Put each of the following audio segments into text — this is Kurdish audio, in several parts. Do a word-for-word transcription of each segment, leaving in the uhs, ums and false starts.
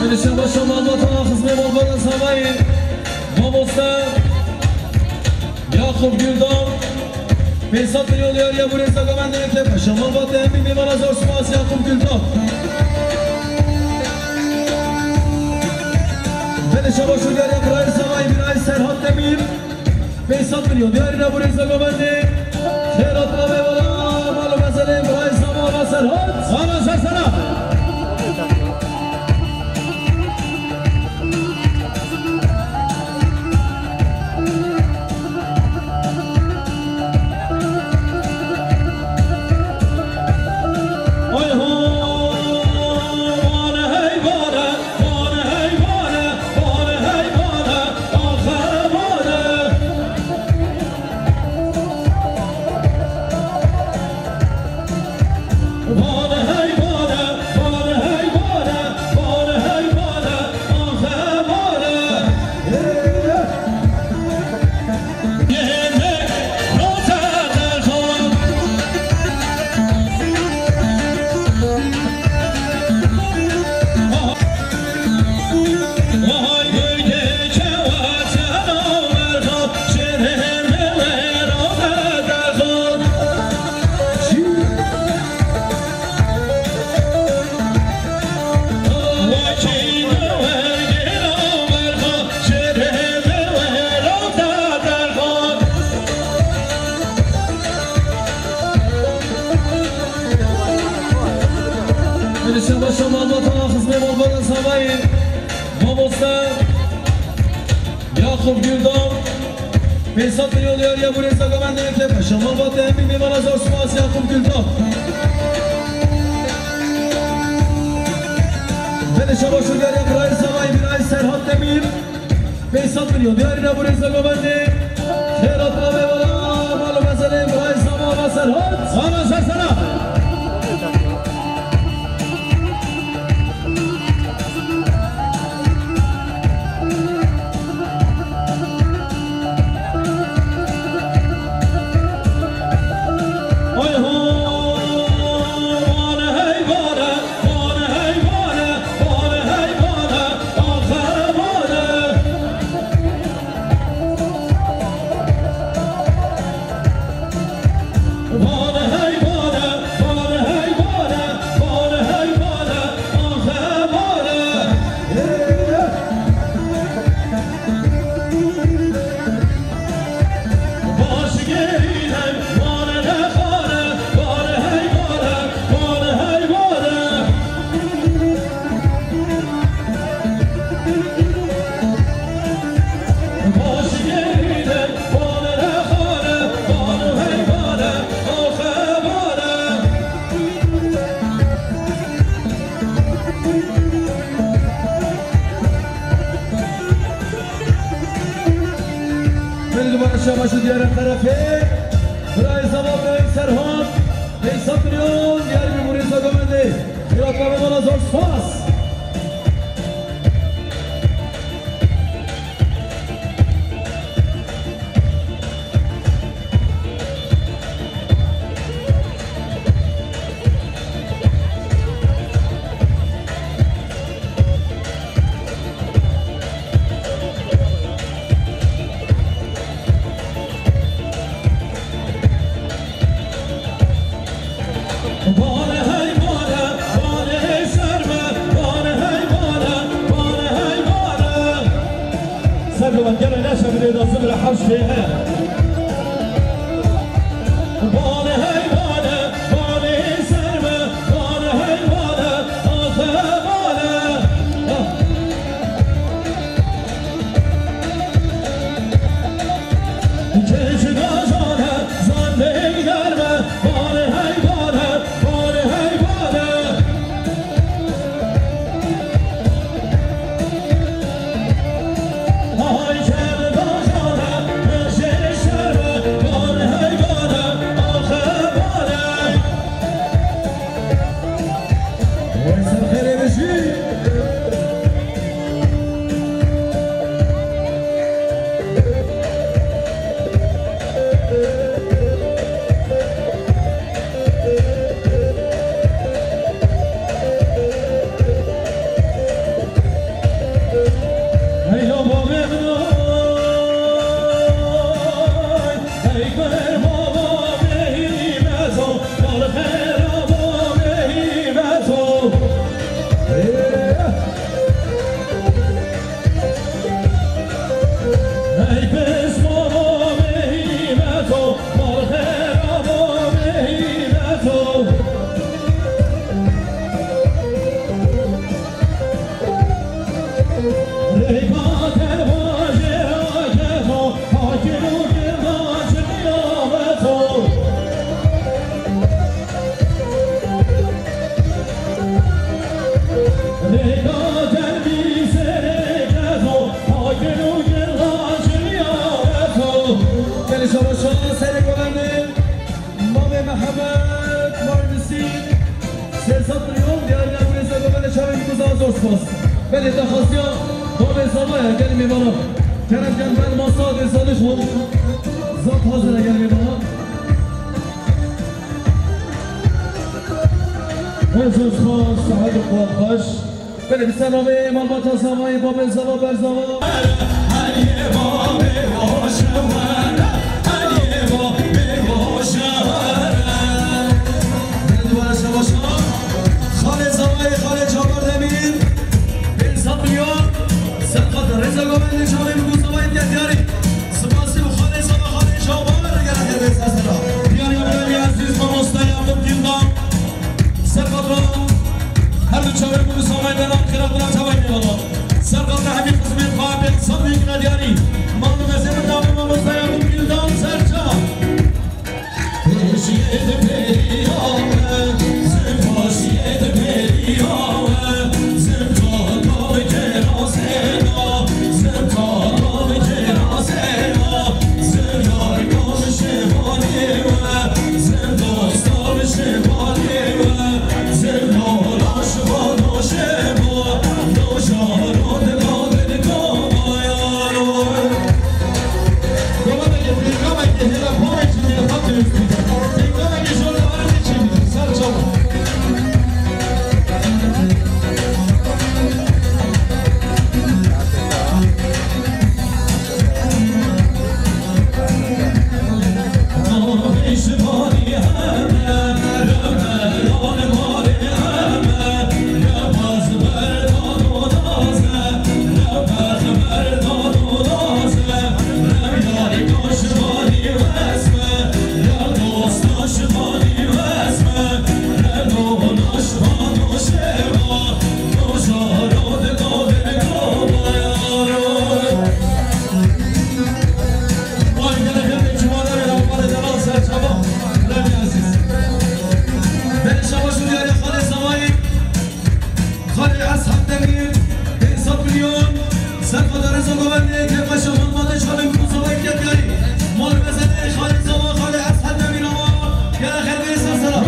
Şabaş û malbata xizmê malbata zavayê mamoste Yakup Güldal. Pênc sed milyon diyariya bûrê zagamendê yekê peşa malbatê hemî mêvana zor spas Yakup Güldal. Belê şabaş û diyariya birayê zavayê birayê Serhat Demîr. Pênc sed milyon diyarî re bûrê zagamendê. Xêrat avê wala, mal û mezelê birayê Zama ve Serhat. Sana ser sana. Ay ho, vane hey vane, vane hey vane, vane hey vane, axe vane. Vane hey vane, vane hey vane, vane hey vane, axe vane. Şabaş û malbata xizmê malbata zavayê mamoste Yakup Güldal. Pênc sed milyon diyariya bûrê zagamendê yekê peşa malbatê hemî mêvana zor spas Yakup Güldal. Belê şabaş û diyariya birayê zavayê birayê Serhat Demîr. Pênc sed milyon diyarî re bûrê zagamendê. Xêrat avê wala, mal û mezelê birayê Zama ve Serhat. Sana ser sana. Belê dubare şabaş û diyare terefê birayê Zama, birayê Serhat. Pênc sed milyon diyarî bûrê zagamendê. Xêrat avê wala, zor spas. Bane hey bane, bane ser me, bane hey bane, bane hey bane. Ser bi gelo ne şev lê da zibire hewş lê he. Bane hey bane, bane ser me, bane hey bane, axe bane. Belê daxwastiya babê zavaya gelê mêvanan. Kerem ken ber masa dê zanî xwe. Zaf hazir e gelê mêvanan. Hozuz xweş, sihet û xwal xweş. Belê bi ser navê malbata zavayê babê zava berzava. Belê dubare şebaşa. Xalê zavayê, xalê Çavar Demîr. Pênc sed milyon. Serqat Rêza Govendê çavê min ku zavayê diye diyarî. Spasî û xalê zava, xalê Çavar, gere xêr bê ser sera. Diyariya birayê ezîz mamosteya min Dîldan. Serqat ra her du çavê min ku zavayê de nan xêra dina çavayê min valla. Serqat ra hemî xizmêt xwe pênc sed milyon diyarî. Mal û mezê min navê mamosteya min Dîldan ser çava. Xalê Eshed Demîr, pênc sed milyon, serqata Rêza Govendê, kêfxweşa malbatê çavên ku zavayê ketiyanî. Mal mezelê xalê zava, xalê Eshed Demîr ama, gere xêr bê ser sera.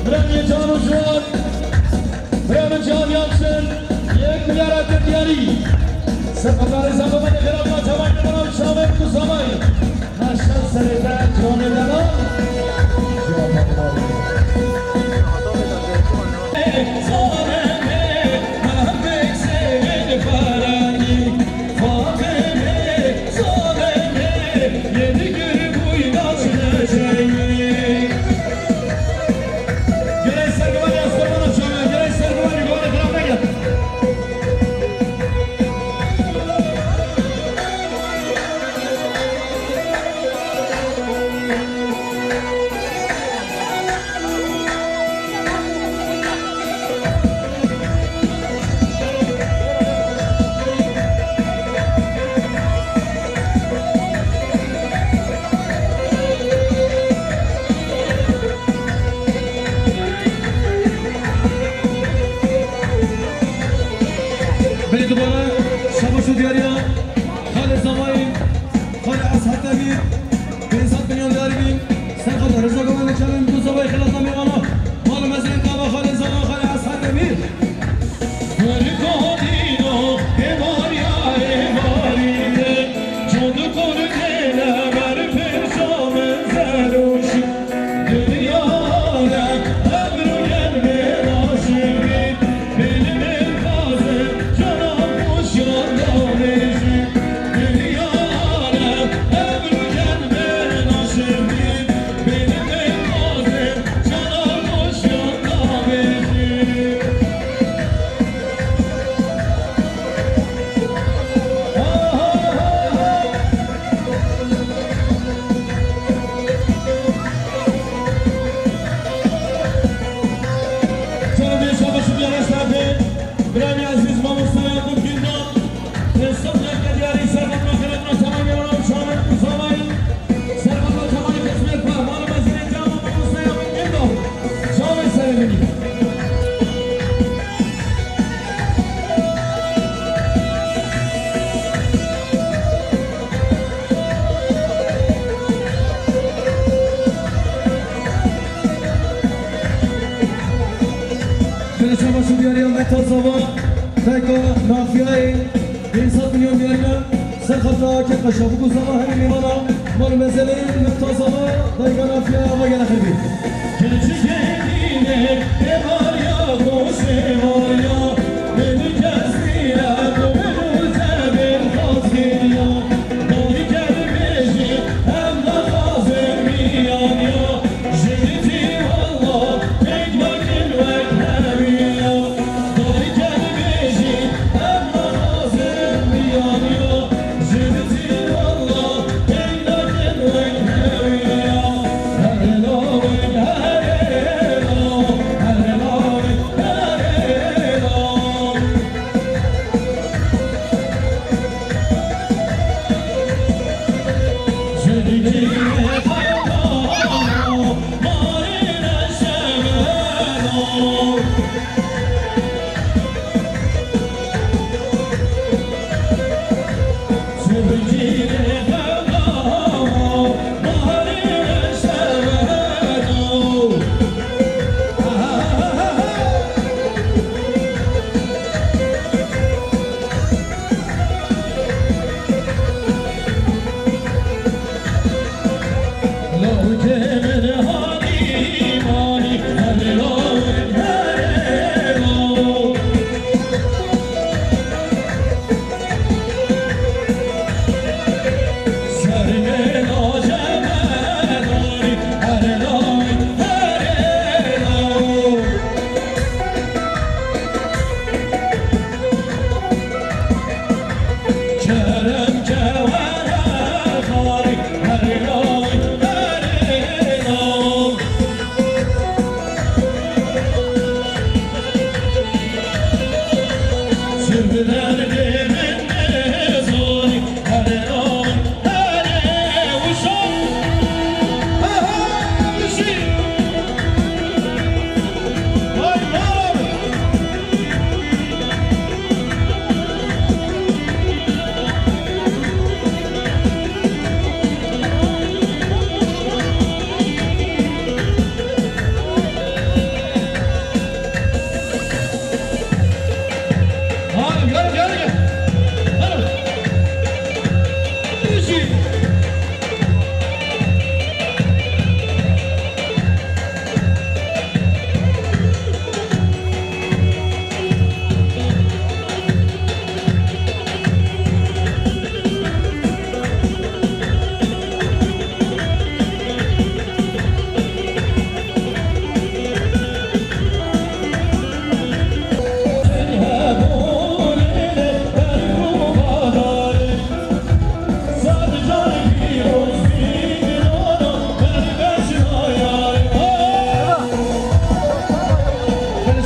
Bira min Can û Ciwan, bira min Can Yalçın, yek milyar atir diyarî. Serqata Rêza Govendê xêra bira çavayê min, çavên ku zavayê. Maşal serê te, ciwanê delal. Belê dubare şabaş û diyariya xalê zavayê, xalê Eshed Demîr, pênc sed milyon diyarî bîn, serqata Rêza Govendê çavên ku zavayê xêra dina mêvana, mal û mezên qaba xalê zava, xalê Eshed Demîr. Mehta Zava, dayka Nafiyayê, pênc sed milyon diyarî ne, ser xatira Akê Qeşa, bû ku zava hemî mêvana, mal û mezelê Mehta Zava, dayka Nafiyayê, ava gele xêr bî. Keçikê dînê, êvar ya, doşê var ya, bênî kes nîne, ku bênû zevên xazgîn ya. Dayî ker bêjî, em naxazin miyan ya. Ji dîtî walla pêk nakin wek hevî ya. Dayî ker bêjî, em naxazin miyan ya. Ji dîtî walla pêk nakin wek hevî ya. Herê lawê, herê law, herê lawê, herê law.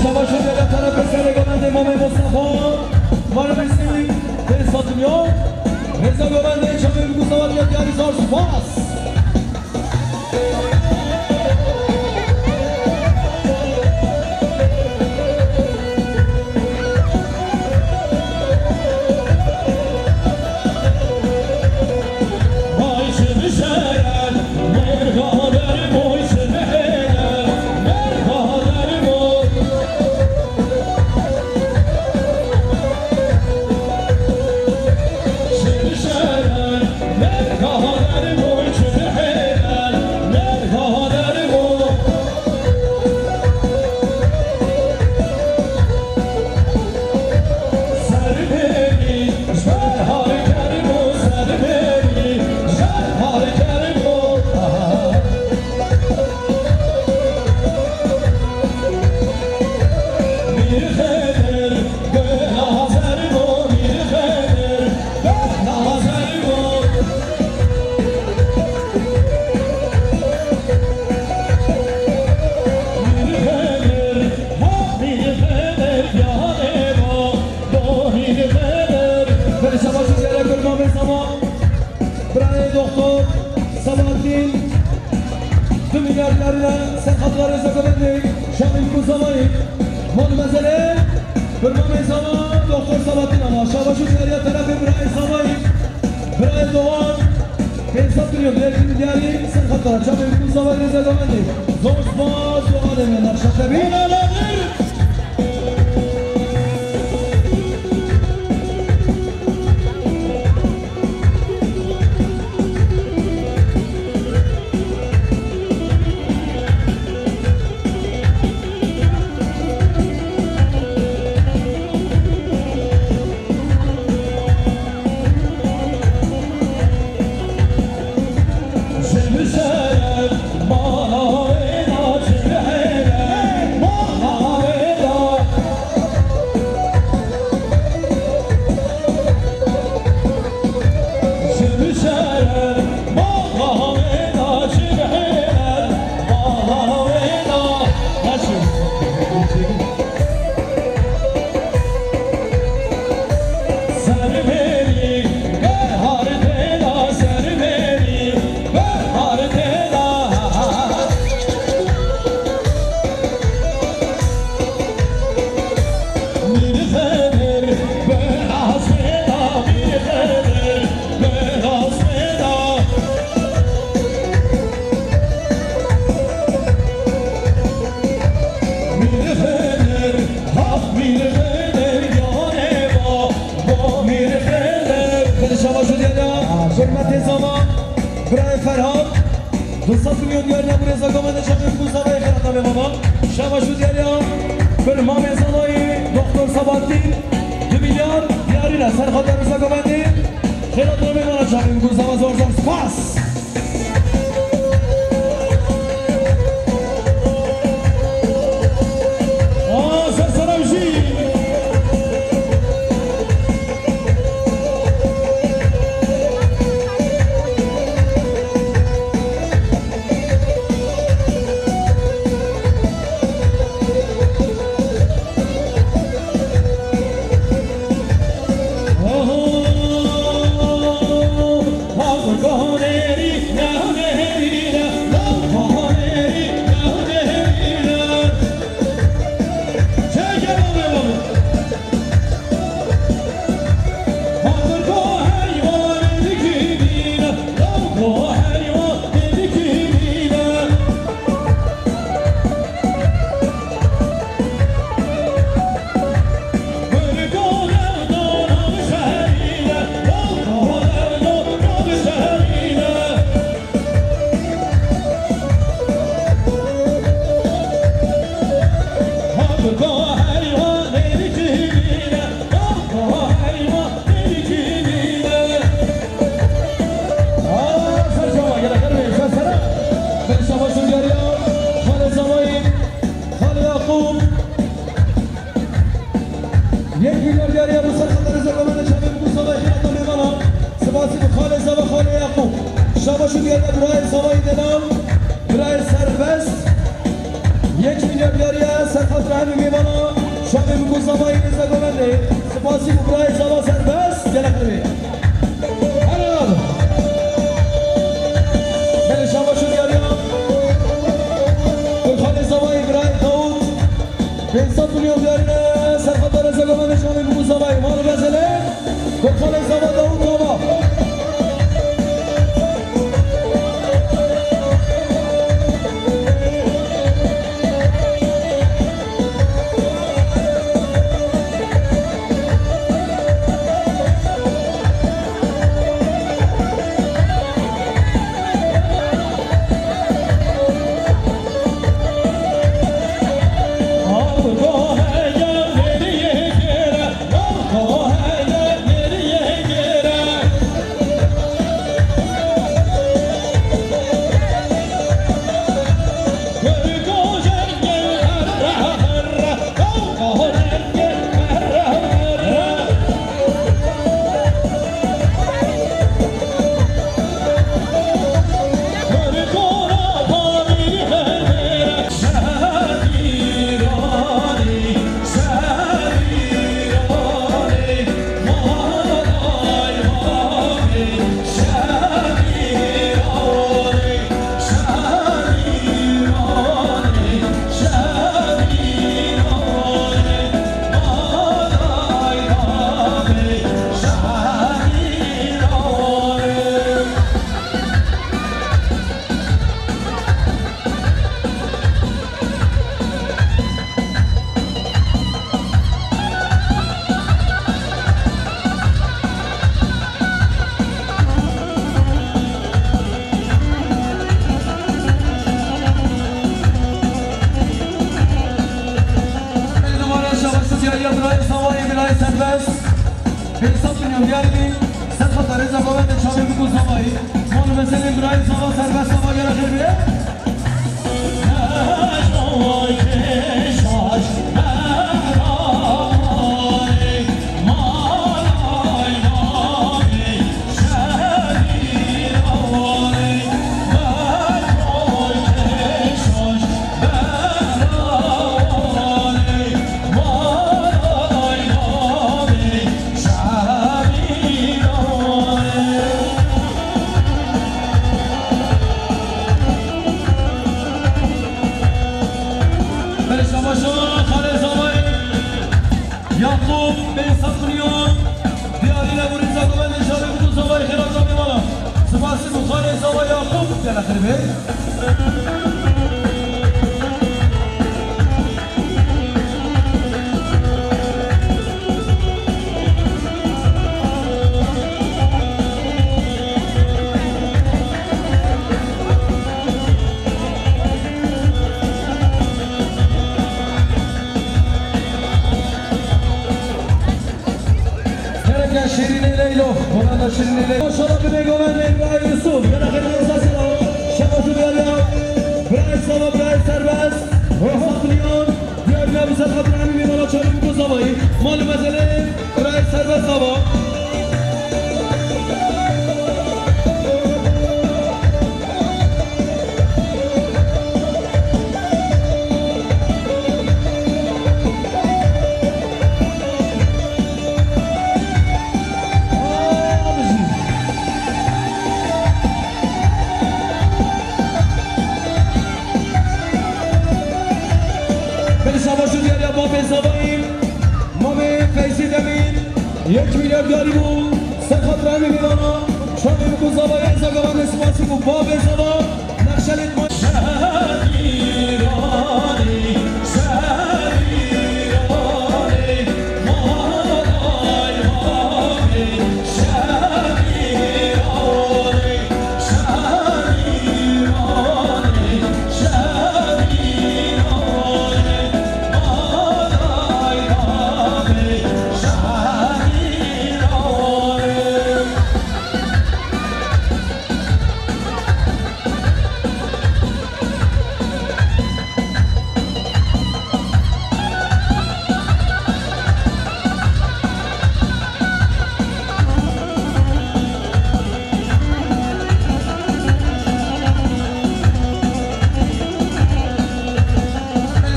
Şabaş û dêle terefê serê govendê Mamê Mustafa, Maro Bîsî, pênc sed milyon. Rêza govendê çavê bi guzawa diya diyarî zor spas. Belê şabaş û dêle kurma me zaman. Birayê doktor Sabahattin du milyar diyarî re ser xatira rêza govendê Şamîl Kuzavayî. Mal mezelê kurma me zaman doktor Sabahattin ama şabaş û diyarî ya terefê birayê Sabayî. Birayê Doğan pênc sed milyon diyarî ser xatira Şamîl Kuzavayî rêza govendê. Zor spas, doğa demê nexşe te bî. Helal olsun. Du sed milyon diyarîna birêza govendê çavê ku zavayê xêrata mêvanan. Şeva şû diyariya bir mamê zavayê Doktor Sabahattin, du milyar diyarîna ser xatir birêza govendê xêrata mêvanan çavê ku zava zor zor spas. Aa, ser selam jî. Yek milyar diyariya bu ser xatir rêza govendê çavê ku zavayê xêrata mêvanan. Sipasî ku xalê zava xalê Yaqûb. Şeva şû diyariya birayê zavayê delal, birayê serbest. Yek milyar diyariya ser xatir hemî mêvanan. Çavê ku zavayê rêza govendê. Sipasî ku birayê zava serbest. Gelek rê. Helal. Belê şeva şû diyariya. Kurxanê zavayê birayê Dawud. Pênc sed milyon diyarîne ser xatir rêza govendê çavê ku zavayê. Mal bezele. Kurxanê zava Dawud Baba. Dubare şabaş diyariya birayê zavayê, birayê serbest. Pênc sed milyon diyar bî. Ser xatir rêza govendê çavê ku zavayê. Mal meselê birayê zava serbest, zava gere xêr bê. Belê şabaşo xalê zavayê Yaqûb pênc sed milyon diyarîne bo rêza govendê çavê ku zavayê xêrata mêvanan. Sipasî bo xalê zava Yaqûb, gele xêr bê. Selim, Ibrahim Serbest Hava. Belê şabaş û diyariya bavê zavayî, mamê Feyzî Demîr, yek milyar diyarî bû, ser xatira em ê vêvana, şanê ku zavayê zagavan ê spasî ku bavê zava, nexşelê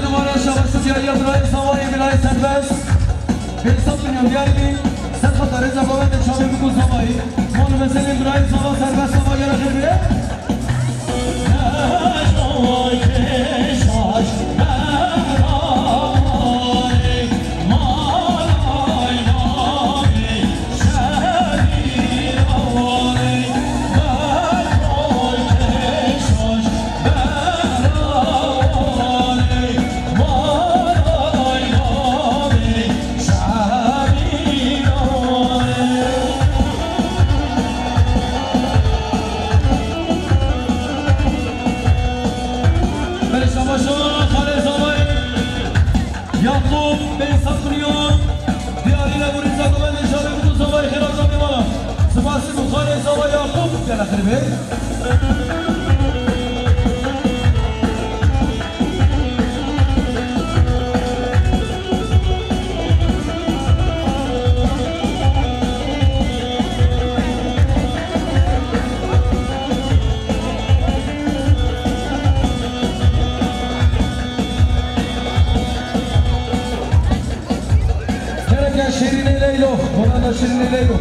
Dubare şabaş û diyariya birayê Zavayê, birayê Serbest. Bêhsab milyon diyarî bî, ser xata rêza bavendê çavê bikû Zavayê. Mol û meselên birayê Zava Serbest, Zava gera xêr bê. Belê şabaşo xalê zavayê Yaqûb Bêhsab Milyon. Diyarî ne borî zagoven de şarê ku zavayê xêra zavê mala. Spasî ku xalê zava Yaqûb gele xêr bê. Gereke Şîrînê Leylo, Holanda Şîrînê Leylo.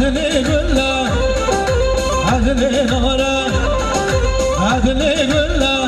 Adilê Gulla, Adilê Nora, Adilê Gulla,